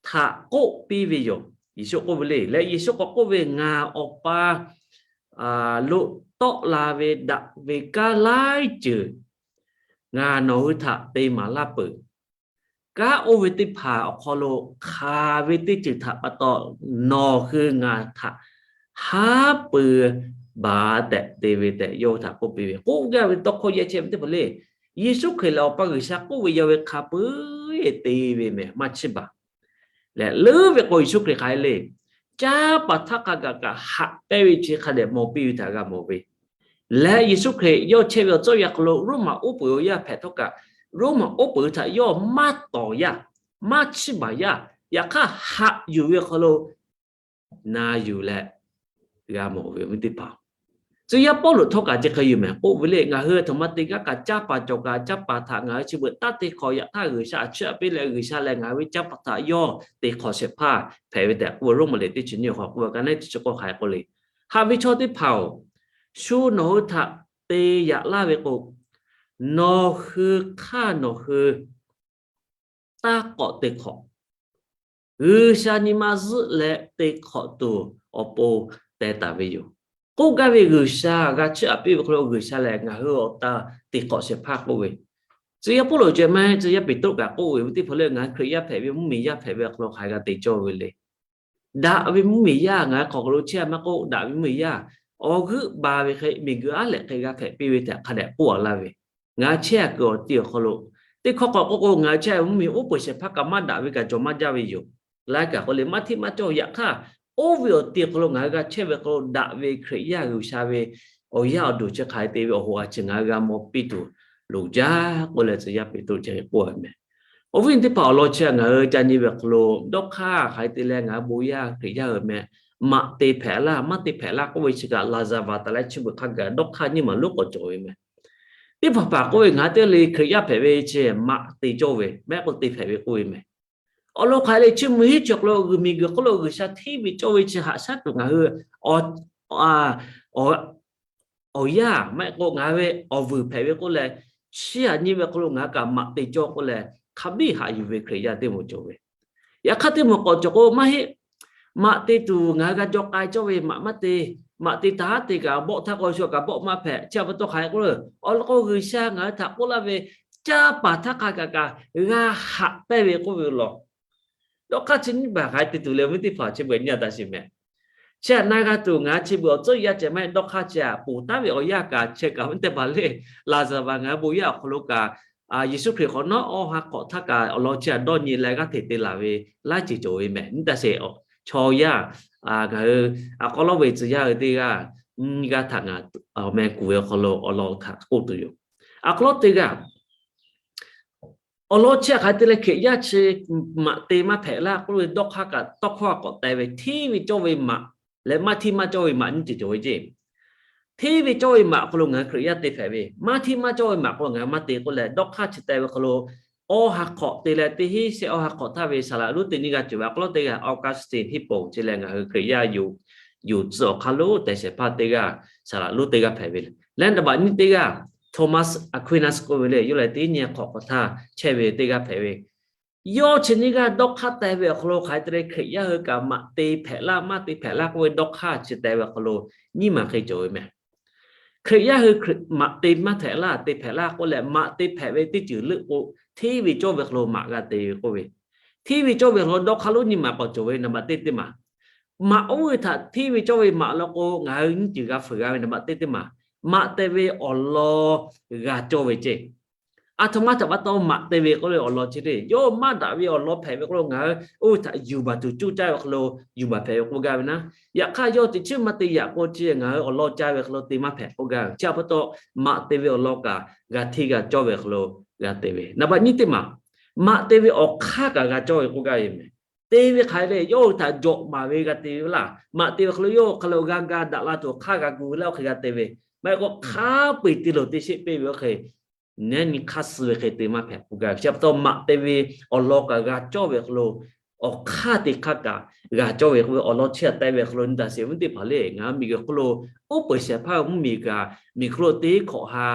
htaꞈ k'oˆ piˇ ve yoˬ. Yeˍsuˆ k'oˆ ve le. Leh Yeˍsuˆ k'awꞈ k'oˆ ve, Ngaˬ Awˬ pa lo tawˆ la ve daꞈ ve kanˉ laiˉ ceuˬ ngaˬ nawˬ hui htaꞈ te maˍ laˇ peuˬ. Kanˉ oˇ ve teˇ hpaˍ awˬ hk'aw lo hk'aˬ ve teˇ ceuˬ htaꞈ pa taw nawˬ hui ngaˬ htaꞈ haˉ pui baˬ tehꞈ te ve tehꞈ yawˇ hui htaꞈ k'oˆ piˇ ve. K'oˆ gaˇ ve tawˇ hkawˇ yehˇ chehˇ ve teˇ hpaˍ le, Yeˍsuˆ Hkriꞈ lehˬ Awˬ pa G'uiˬsha k'oˆ ve yawˇ ve hk'a peu-eˬ te ve mehˍ, maˇ chiˇ baˬ. Leh leuˉ ve k'o, Yeˍsuˆ Hkriꞈ hk'aˬ hk'e le, caˇ paˍ htaˇ hk'a gaˬ kaꞈ haꞈ pehnˇ ve chi hk'a dehꞈ mawˬ piˇ ve htaꞈ g'a mawˬ ve. Leh Yeˍsuˆ Hkriꞈ yawˇ chehˇ ve awˬ tcuhˇ yanˇ hk'aw lo Roˉmaꞈ oˉ peunˍ awˬ yaˇ hpehꞈ htawˇ kaꞈ, Roˉmaꞈ oˉ peunˍ htaꞈ yawˇ maˇ tawˍ yaˇ, maˇ chiˇ baˬ yaˇ. Yaꞈ hk'aˇ haꞈ yuˬ ve awˬ hk'aw lo na yuˬ leh g'a mawˬ ve, awˬ viˉ teˇ hpaˍ. Tcuh yaˇ Pawˇluꞈ htawˇ kaꞈ chi hk'e yuˬ mehˍ k'oˆ ve le, Ngaˬ hui htoꞈ ma te gaˇ kaꞈ caˇ paˍ cawˬ kaꞈ caˇ paˍ htaꞈ ngaˬ hui chi beuꞈ taˇ te hk'awꞈ. Yaꞈ hk'aˇ G'uiˬsha a chiˇ aꞈ piˇ leh, G'uiˬsha lehˬ ngaˬ hui ve caˇ paˍ htaꞈ yawˇ te hk'awꞈ shehˍ hpaˇ hpehꞈ ve tehꞈ k'oˆ ve, Roˉmaꞈ liꞈ teˇ chi nyiˇ awˬ hk'aw k'oˆ ve. Ka neˉ teˇ chi k'awˇ hk'aˬ hk'e k'oˆ le, Haꞈ ve chaw teˇ hpaˍ-oˬ, shu nawˬ hui htaꞈ te yaꞈ laˇ ve k'o, nawˬ hui hk'aˇ nawˬ hui taˇ k'awꞈ te hk'awꞈ. G'uiˬsha nyi ma zuhˆ leh te hk'awꞈ tuˬ awˬ pon teh taˍ ve yoˬ. K'oˆ gaˇ ve G'uiˬsha g'a chiˇ aꞈ piˇ ve hk'aw lo G'uiˬsha lehˬ ngaˬ hui awˬ taˇ te hk'awꞈ shehˍ hpaˇ k'oˆ ve. Tcuh yaˇ Pawˇluꞈ ceh maˇ heˆ, tcuh yaˇ Peˍtruˆ kaꞈ k'oˆ ve, teˇ hpaˍ le, ngaˬ hui Hkriꞈ yaˇ hpehꞈ ve, mvuhˇmiˬ yaˇ hpehꞈ ve awˬ hk'aw lo hk'aˬ hk'e g'a te cawˇ ve le. Daꞈ ve mvuhˇmiˬ yaˇ ngaˬ hui hk'aw k'aw lo chehˇ a maˇ k'oˆ, daꞈ ve mvuhˇmiˬ yaˇ awˬ g'euˆ ba ve hk'e miˬguiˬ aˉ lehꞈ hk'e g'a hpehꞈ piˇ ve tehꞈ hk'a dehꞈ k'oˆ a laˇ ve. Ngaˬ hui chehˇ a kuiˬ awˬ ti awˬ hk'aw lo, teˇ hkawˇ k'awꞈ k'oˆ k'o, ngaˬ hui chehˇ ve mvuhˇmiˬ oˉ peunˍ shehˍ hpaˇ kaꞈ maˇ daꞈ ve kaꞈ cawˬ maˇ jaˇ ve yoˬ. Laiˉ kaꞈ k'oˆ le, maˇ hteˇ maˇ cawˇ. Yaꞈ hk'aˇ, oˇ ve awˬ ti awˬ hk'aw lo ngaˬ hui g'a chehˇ ve hk'aw lo daꞈ ve Hkriꞈ yaˇ G'uiˬsha ve awˬ yaˇ awˬ duˬ chi hk'aˬ hk'e te ve awˬ hoꞈ a chi ngaˬ hui g'a mawˬ piˇ tuˬ loˍ jaˇ k'oˆ leh, tcuh yaˇ Peˍtruˆ chi hk'e k'oˆ ve mehˍ. Awˬ viˉ teˇ hpaˍ awˬ lawn chi ngaˬ hui ca nyi ve awˬ hk'aw lo dawˇ hk'aˇ hk'aˬ hk'e te leh ngaˬ hui bon yaˇ Hkriꞈ yaˇ hui meh, maꞈ te hpehꞈ laˇ maˇ te hpehꞈ laˇ k'oˆ ve chi kaꞈ laˍzaˍvaˍ taˍ leh chi beuꞈ hk'a gaˬ dawˇ hk'aˇ nyiˇ maˬ lonˉ k'awꞈ cawˬ ve mehˍ. Teˇ hpaˍ hpaˍ k'oˆ ve, Ngaˬ hui teˇ le Hkriꞈ yaˇ hpehꞈ ve chi maꞈ te cawˇ ve, maˇ heˆ k'o te hpehꞈ ve k'oˆ ve mehˍ. Awˬ lawn hk'aˬ hk'e le, chi mvuhˇ hiˉ chi awˬ hk'aw lo g'uiˬ miˬguiˬ hk'oˆ lo G'uiˬsha hteˇ ve cawˇ ve chi haꞈ shaˉ tuˬ ngaˬ hui awˬ yaˇ maˇ heˆ k'o ngaˬ hui ve awˬ vuiˬ hpehꞈ ve k'oˆ leh, chi aꞈ nyi ve hk'aw lo ngaˬ hui kaꞈ maꞈ te cawˇ k'oˆ leh, hk'a biˇ haꞈ yuˬ ve Hkriꞈ yaˇ teˇ moˍ cawˬ ve. Yaꞈ hk'aˇ teˇ moˍ k'awꞈ cawˬ k'o maˇ heˆ. Maꞈ te tuˬ ngaˬ hui g'a jaw k'ai cawˇ ve maꞈ maˇ te. Maꞈ te taˍ haˉ te kaꞈ bawˆ htaˇ k'o shu kaꞈ bawˆ maˇ hpehꞈ. Chi pa taw hk'aˬ hk'e k'oˆ le, awˬ lawn k'o G'uiˬsha ngaˬ hui htaꞈ k'oˆ laˇ ve, caˇ paˍ htaˇ hk'a kaꞈ kaꞈ g'a haꞈ pehnˇ ve k'oˆ ve law. Dawˇ hk'aˇ chi nyiˇ baˬ hk'aˬ hk'e te tuˬ le, awˬ viˉ teˇ hpaˍ chi beuꞈ nyi a taꞈ shiˍ mehˍ. Chi aꞈ na g'a tuˬ ngaˬ hui chi beuꞈ awˬ tcuhˉ yaˇ ceh maˇ heˆ, dawˇ hk'aˇ chi aꞈ ponˬ taˉ ve awˬ yanˇ kaꞈ chehˇ kaꞈ ve teˇ hpaˍ le, laˍzaˍvaˍ ngaˬ hui bon yaˇ awˬ hk'aw lo kaꞈ, Yeˍsuˆ Hkriꞈ hk'awꞈ nawˉ awˬ ha hk'awꞈ htaˇ kaꞈ awˬ lawn chi aꞈ dawˇ nyi leh g'aˇ hteꞈ te laˬ ve laiˉ ceuˬ cawˬ ve mehˍ. Nyi taꞈ sheˍ, chaw yaˇ ngaˬ hui aꞈ k'aw lawˉ ve tcuh yaˇ hui teˇ g'aˇ, nyi g'aˇ htaꞈ ngaˬ awˬ meh kuˬ ve awˬ hk'aw lo awˬ lawn htaꞈ k'oˆ tuˬ yoˬ. Aꞈ k'aw lawˉ teˇ g'aˇ awˬ lawn chi aꞈ hk'aˬ hk'e te leh Hkriꞈ yaˇ chi maꞈ te maˇ hpehꞈ laˇ k'oˆ ve dawˇ hk'aˇ kaꞈ tawˇ hkawˇ k'awꞈ te ve, hteˇ ve cawˇ ve maꞈ leh maˇ hteˇ maˇ cawˇ ve maꞈ nyiˇ ceuˬ cawˬ ve ceˇ. Hteˇ ve cawˇ ve maꞈ hk'aw lo ngaˬ hui Hkriꞈ yaˇ te hpehꞈ ve, maˇ hteˇ maˇ cawˇ ve maꞈ hk'aw lo ngaˬ hui maˇ te k'oˆ leh dawˇ hk'aˇ chi te ve hk'aw lo, awˬ ha hk'awꞈ te leh teˇ hinˉ shehˆ awˬ ha hk'awꞈ htaˇ ve saˍ laꞈ lonˉ teˇ nyiˇ g'aˇ cawˬ ve. Aꞈ k'aw lawˉ teˇ g'aˇ Augustine Hippo ce leh ngaˬ hui Hkriꞈ yaˇ yuˬ tcuh awˬ hk'aˇ lonˉ tehꞈ shehˍ hpaˇ teˇ g'aˇ saˍ laꞈ lonˉ teˇ g'aˇ hpehꞈ ve le. Leh naˍ baꞈ nyiˇ teˇ g'aˇ Thomas Aquinas k'oˆ ve le, yawˇ lehˬ teˇ nyi hk'awꞈ hk'awꞈ htaˇ chehˇ ve teˇ g'aˇ hpehꞈ ve. Yawˇ chi nyiˇ g'aˇ dawˇ hk'aˇ te ve awˬ hk'aw lo hk'aˬ hk'e te leh Hkriꞈ yaˇ hui kaꞈ maꞈ te hpehꞈ laˇ maˇ te hpehꞈ laˇ k'oˆ ve dawˇ hk'aˇ chi te ve awˬ hk'aw lo nyiˇ maˬ hk'e cawˬ ve mehˍ. Hkriꞈ yaˇ hui maꞈ te maˇ hpehꞈ laˇ te hpehꞈ laˇ k'oˆ leh maꞈ te hpehꞈ ve teˇ ceuˬ leuˆ k'o, hteˇ ve cawˇ ve hk'aw lo maꞈ g'a te ve k'oˆ ve. Hteˇ ve cawˇ ve awˬ lawn dawˇ hk'aˇ lonˉ nyi ma k'awꞈ cawˬ ve naˍ baꞈ teˇ teˇ maˬ. Maꞈ oˇ ve htaꞈ hteˇ ve cawˇ ve maꞈ law k'o, ngaˬ hui nyiˇ ceuˬ g'a fuiˍ g'a ve naˍ baꞈ teˇ teˇ maˬ. Maꞈ te ve awˬ lawn g'a cawˇ ve ceˇ. A htoꞈ ma htaꞈ pa taw maꞈ te ve k'oˆ ve awˬ lawn chi le, yawˇ maˇ daꞈ ve awˬ lawn hpehꞈ ve k'oˆ lo ngaˬ hui oˇ ve htaꞈ yuˬ baˬ tuˬ cuˇ caˇ ve hk'aw lo yuˬ baˬ hpehꞈ ve k'oˆ gaˇ ve naˉ. Yaꞈ hk'aˇ yawˇ teꞈ chiˉ maˇ te yaꞈ k'o chi ngaˬ hui awˬ lawn caˇ ve hk'aw lo te maˇ hpehꞈ k'oˆ gaˇ ve. Chi pa taw maꞈ te ve awˬ lawn kaꞈ g'a hteˇ g'a cawˇ ve hk'aw lo g'a te ve. Naˍ baꞈ nyiˇ teˇ maˬ, maꞈ te ve awˬ hk'aˇ kaꞈ g'a cawˇ ve k'oˆ gaˇ ve meh. Te ve hk'aˬ hk'e le, yawˇ hui htaꞈ jawꞈ maˍ ve g'a te ve laˇ. Maꞈ te ve hk'aw lo yawˇ hui hk'aˬ lo g'a ga daꞈ la tuˬ awˬ hk'aˇ g'a gu ve laˇ oˇ hk'e g'a te ve. Maˇ heˆ k'o hk'a peu-eˬ te loˬ te sheˆ peˇ ve oˇ hk'e nehˉ nyi hk'aˇ suh ve hk'e te maˇ hpehꞈ k'oˆ gaˇ ve. Chi pa taw maꞈ te ve awˬ lawn kaꞈ g'a cawˇ ve hk'aw lo, awˬ hk'aˇ teˇ hk'aˇ kaꞈ g'a cawˇ ve k'oˆ ve awˬ lawn chi htaꞈ te ve hk'aw lo nyi taˍ sheˍ ve teˇ hpaˍ le, ngaˬ hui miˬguiˬ hk'oˆ lo uˉ peunˍ shehˍ hpaˇ ve mvuhˇmiˬ kaꞈ miˬ hk'oˆ lo teˇ hkawꞈ ha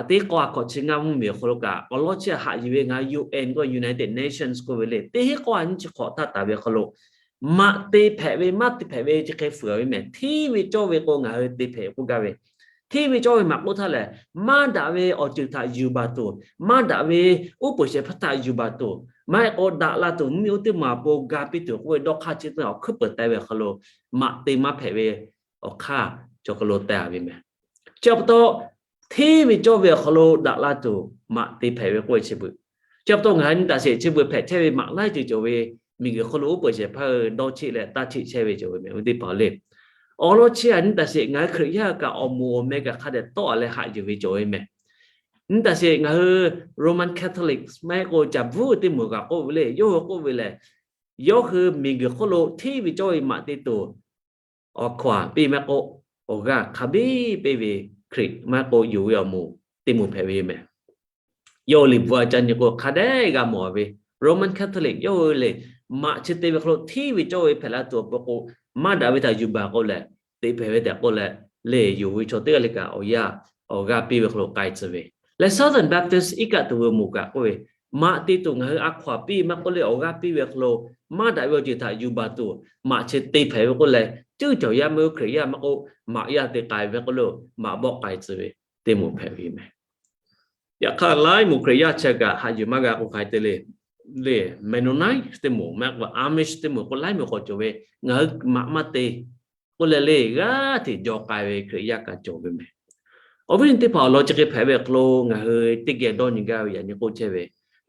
teˇ k'awˇ ha hkawꞈ chi ngaˇ mvuhˇmiˬ awˬ hk'aw lo kaꞈ awˬ lawn chi htaꞈ haꞈ yuˬ ve ngaˬ hui U N k'oˆ United Nations k'oˆ ve le, teˇ hinˉ k'awˇ ha nyiˇ chi hk'awꞈ htaˇ taˍ ve hk'aw lo maꞈ te hpehꞈ ve maˇ te hpehꞈ ve chi hk'e fuiˍ ve meh. Hteˇ ve cawˇ ve k'o ngaˬ hui te hpehꞈ k'oˆ gaˇ ve. Hteˇ ve cawˇ ve maꞈ k'oˆ htaˇ lehˬ, maˇ daꞈ ve awˬ ceuˬ htaꞈ yuˬ baˬ tuˬ, maˇ daꞈ ve uˉ peunˍ shehˍ hpaˇ htaꞈ yuˬ baˬ tuˬ, maˇ heˆ k'o daꞈ la tuˬ mvuhˇmiˬ oˇ teˇ maˬ awˬ pon ga piˇ tuˬ k'oˆ ve dawˇ hk'aˇ chi teˇ awˬ hkuiˉ peuˬ te ve hk'aw lo maꞈ te maˇ hpehꞈ ve awˬ hk'aˇ cawˬ hk'aw lo te ve meh. Chi pa taw hteˇ ve cawˇ ve awˬ hk'aw lo daꞈ la tuˬ maꞈ te hpehꞈ ve k'oˆ ve chi beuꞈ. Chi pa taw ngaˬ hui nyi taˍ sheˍ chi beuꞈ hpehꞈ chehˇ ve maꞈ laiˉ ceuˬ cawˬ ve, miˬguiˬ hk'oˆ lo uˉ peunˍ shehˍ hpaˇ hui dawˇ cheˆ leh taˇ cheˆ chehˇ ve cawˬ ve meh. Oˇ teˇ hpaˍ le, awˬ lawn chi htaꞈ nyi taˍ sheˍ ngaˬ hui Hkriꞈ yaˇ kaꞈ awˬ moˍ awˬ meh kaꞈ hk'a dehꞈ tawˆ a leh haꞈ yuˬ ve cawˬ ve meh. Nyi taˍ sheˍ ngaˬ hui Roman Catholics maˇ heˆ k'o caˍ bvuhˇ teˇ moˍ kaꞈ k'oˆ ve le, yawˇ hui k'oˆ ve lehˬ, yawˇ hui miˬguiˬ hk'oˆ lo hteˇ ve cawˇ ve maꞈ te tuˬ awˬ hkaw aˬ piˇ maˇ k'oˆ, awˬ g'aˇ hk'a biˇ piˇ ve Hkriꞈ maˇ k'oˆ yonˍ ve awˬ moˍ teˇ moˍ hpehꞈ ve yoˬ meh. Yawˇ hui liꞈ bvuhꞈ a ca nyi k'o hk'a dehꞈ g'a mawˬ ve, Roman Catholic yawˇ hui lehˬ, maꞈ chi te ve hk'aw lo hteˇ ve cawˇ ve hpehꞈ la tuˬ awˬ pon k'o, maˇ daꞈ ve htaꞈ yuˬ baˬ k'o lehˬ, te hpehꞈ ve tehꞈ k'oˆ leh, lehˬ yonˍ ve chaw teˇ g'aˇ le kaꞈ awˬ yanˇ awˬ g'aˇ piˇ ve hk'aw lo k'ai tcuh ve. Leh Southern Baptist iˉ kaˆ tuˬ ve moˍ kaꞈ k'oˆ ve, maꞈ te tuˬ ngaˬ hui a hkaw aˬ piˇ maˇ k'oˆ leh awˬ g'aˇ piˇ ve hk'aw lo, maˇ daꞈ ve awˬ ceuˬ htaꞈ yuˬ baˬ tuˬ maꞈ chi te hpehꞈ ve k'oˆ leh, ceuˇ caˬ yaˇ maˇ heˆ Hkriꞈ yaˇ maˇ k'oˆ, maꞈ yaˇ te k'ai ve k'oˆ lo maꞈ bawˆ k'ai tcuh ve teˇ moˍ hpehꞈ ve meh. Yaꞈ hk'aˇ laiˉ moˍ Hkriꞈ yaˇ chi kaꞈ haꞈ yuˬ maˇ g'a k'o hk'aˬ hk'e te le, le Mennonite teˇ moˍ maˇ k'o Amish teˇ moˍ k'o laiˉ moˍ k'awꞈ cawˬ ve, ngaˬ hui maꞈ maˇ te k'oˆ leh le g'aˇ hteꞈ jaw k'ai ve Hkriꞈ yaˇ kaꞈ cawˬ ve meh. Awˬ viˉ awˬ nyi teˇ hpaˍ awˬ lawn chi hk'e hpehꞈ ve hk'aw lo ngaˬ hui teˇ geh dawˇ nyi gaˇ ve yaꞈ nyi k'oˆ chehˇ ve,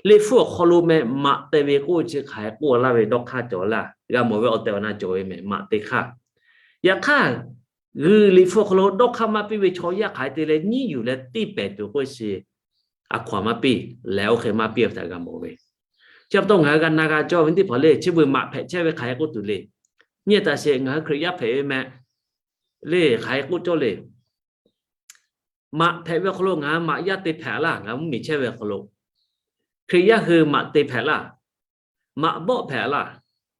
Liꞈ hpu awˬ hk'aw lo meh maꞈ te ve k'oˆ chi hk'aˬ hk'e k'oˆ laˇ ve dawˇ hk'aˇ cawˬ laˇ. G'a mawˬ ve awˬ tehˬ awˬ na cawˬ ve meh maꞈ te hk'aˇ. Yaꞈ hk'aˇ, g'uiˬ Liꞈ hpu awˬ hk'aw lo dawˇ hk'aˇ maˇ piˇ ve chaw yaˇ hk'aˬ hk'e te leh nyiˉ yuˬ leh tiˇ pehˍ tuˬ k'oˆ chi, a hkaw aˬ maˇ piˇ leh oˇ hk'e maˇ piˇ ve htaꞈ g'a mawˬ ve. Chi pa taw ngaˬ hui g'a na g'a cawˇ ve teˇ hpaˍ le, chi beuꞈ maꞈ hpehꞈ chehˇ ve hk'aˬ hk'e k'oˆ tuˬ le. Nyi taˍ sheˍ ngaˬ hui Hkriꞈ yaˇ hpehꞈ ve meh le hk'aˬ hk'e k'oˆ cawˇ le. Maꞈ hpehꞈ ve hk'aw lo ngaˬ hui maꞈ yaˇ te hpehꞈ laˇ, ngaˬ hui mvuhˇmiˬ chehˇ ve hk'aw lo Hkriꞈ yaˇ hui maꞈ te hpehꞈ laˇ, maꞈ bawˆ hpehꞈ laˇ.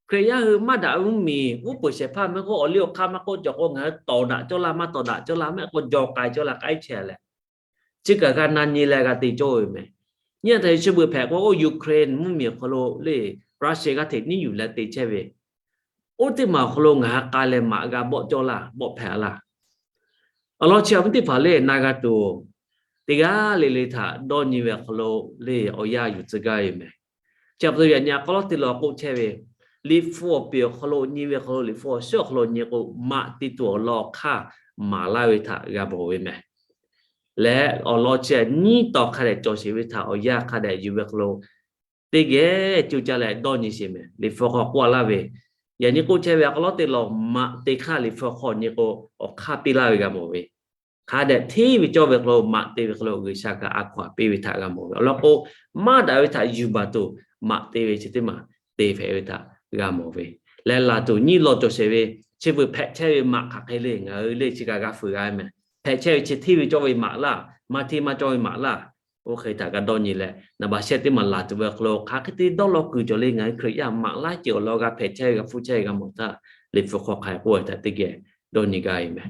Hkriꞈ yaˇ hui maˇ daꞈ ve mvuhˇmiˬ uˉ peunˍ shehˍ hpaˇ maˇ k'oˆ, awˬ liˇ awˬ hk'aˇ maˇ k'oˆ cawˬ k'o, ngaˬ hui tawˍ daꞈ cawˇ laˇ, maˇ tawˍ daꞈ cawˇ laˇ, maˇ heˆ k'o jaw k'ai cawˇ laˇ, k'ai chehˇ leh, chi kaꞈ g'a na nyi leh g'a te cawˇ ve meh. Nyi taˍ sheˍ chi beuꞈ hpehꞈ k'o, oˇ Ukraine mvuhˇmiˬ awˬ hk'aw lo le, Russia g'aˇ hteꞈ nyiˉ yuˬ leh te chehˇ ve, oˇ teˇ maˬ awˬ hk'aw lo ngaˬ hui k'ai leh maꞈ g'a bawˆ cawˇ laˇ, bawˆ hpehꞈ laˇ. Awˬ lawn chi awˬ viˉ teˇ hpaˍ le na g'a tuˬ, teˇ g'aˇ le le htaꞈ dawˇ nyi ve awˬ hk'aw lo le awˬ yanˇ yuˬ tcuh gaˇ ve meh. Chi pa taw yaꞈ nyi a k'aw lawˉ teˇ lawˬ k'oˆ chehˇ ve, Liꞈ hpu awˬ peˍ awˬ hk'aw lo nyi ve hk'aw lo, Liꞈ hpu awˬ suhˉ awˬ hk'aw lo nyi k'o, maꞈ te tuˬ awˬ lawn awˬ hk'aˇ maˍ laˇ ve htaꞈ g'a mawˬ ve meh. Leh awˬ lawn chi nyiˇ tawˍ hk'a dehꞈ cawˬ sheˍ ve htaꞈ awˬ yanˇ hk'a dehꞈ yuˬ ve hk'aw lo, teˇ geh co caˇ leh dawˇ nyi sheˍ meh. Liꞈ hpu hk'aw k'oˆ laˇ ve, yaꞈ nyi k'oˆ chehˇ ve a k'aw lawˉ teˇ lawˬ maꞈ te hk'aˇ Liꞈ hpu hk'aw nyi k'o, awˬ hk'aˇ piˇ laˇ ve g'a mawˬ ve. Hk'a dehꞈ hteˇ ve cawˇ ve hk'aw lo maꞈ te ve hk'aw lo G'uiˬsha kaꞈ a hkaw aˬ piˇ ve htaꞈ g'a mawˬ ve. Awˬ lawn k'o, maˇ daꞈ ve htaꞈ yuˬ baˬ tuˬ maꞈ te ve chi teˇ maˬ te hpehꞈ ve htaꞈ g'a mawˬ ve. Leh laˬ tuˬ nyiˇ lawˬ cawˬ sheˍ ve, chi beuꞈ hpehꞈ chehˇ ve maꞈ hk'aˬ hk'e le, ngaˬ hui le chi kaꞈ g'a fuiˍ g'a meh. Hpehꞈ chehˇ ve chi hteˇ ve cawˇ ve maꞈ laˇ, maˇ hteˇ maˇ cawˇ ve maꞈ laˇ. Oˇ hk'e htaꞈ g'a dawˇ nyi leh, naˍ baˬ shehˆ teˇ maˬ laˬ tuˬ ve hk'aw lo hk'aˬ hk'e te dawˇ law kuiˬ cawˬ le, ngaˬ hui Hkriꞈ yaˇ maꞈ laiˉ ceuˬ awˬ lawn g'a hpehꞈ chehˇ ve g'a hpuˇ chehˇ ve g'a mawˬ htaˇ, Liꞈ hpu hk'aw hk'aˬ hk'e k'oˆ ve htaꞈ teˇ geh dawˇ nyi gaˇ ve meh.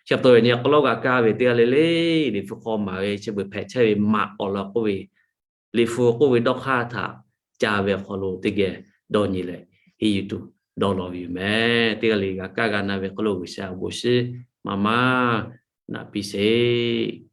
Chi pa taw yaꞈ nyi a k'aw lawˉ g'a kaˇ ve teˇ g'aˇ le le, Liꞈ hpu hk'aw maˍ ve chi beuꞈ hpehꞈ chehˇ ve maꞈ awˬ lawn k'oˆ ve, Liꞈ hpu k'oˆ ve dawˇ hk'aˇ htaꞈ ca ve awˬ hk'aw lo teˇ geh dawˇ nyi leh, henˇ yuˬ tuˬ dawˇ law ve yoˬ meh. Teˇ g'aˇ le g'a kaˇ g'a na ve hk'aw lo G'uiˬsha awˬ bon shiˍ maˇ maˇ naꞈ piˇ sheˍ.